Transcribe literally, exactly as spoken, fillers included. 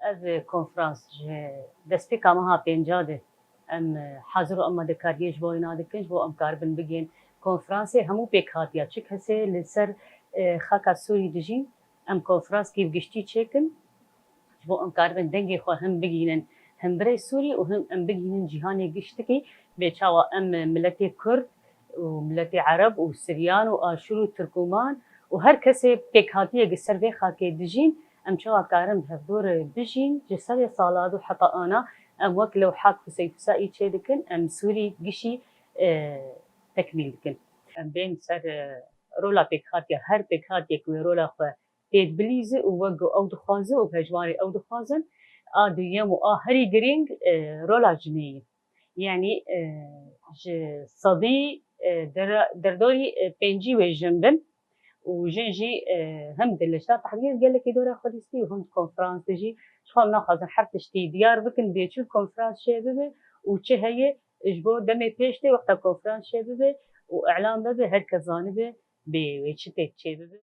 Ev konferans ji destpêka meha pênca de em hazir û amadekariyê ji bo wêna dikin, ji bo em karibin bigihên konferansê hemû pêkhatiya çi kesê li ser, e, xaka Sûrî dijîn, em konferanskî bi giştî çêkin, ji bo em karibin dengê xwe him bigihînin him birê Sûrî û him em bigihînin cîhanê giştikî, bê çawa em miletê Kurd û miletê Ereb û Siryan û Aşûr û Tirkûman û her kesê pêkhatiyek li ser vê xakê dijîn, em çawa karin bi hevdor bijîn, ji serê salad û heta ana em wek lewhak Huseyfusaî çêdikin, em Sûrî gişî, e, tekmîl dikin. Em bên ser, e, rola pêkhatiya her pêkhatiyek wê rola xwe tê dibilîze û wek ku ew dixwaze û bi hejmarê ew dixwazin, a duyem û a herî girîng, e, rola jinê ye. Yanî, e, ji sedî, e, dera-, derdorî, e, pêncî wê jin bin û jin jî, e, him di Leşna Tehrîrê gelekî dora xwe dîstî û him di konferans de jî ji xwe em naxwazin her tiştî diyar bikin, bê çi konferans çêbibe û çi heye ji bo demê pêş tê wexta konferans çêbibe û îlan bibe, her kes zanibe bê wê çi tê çêbibe.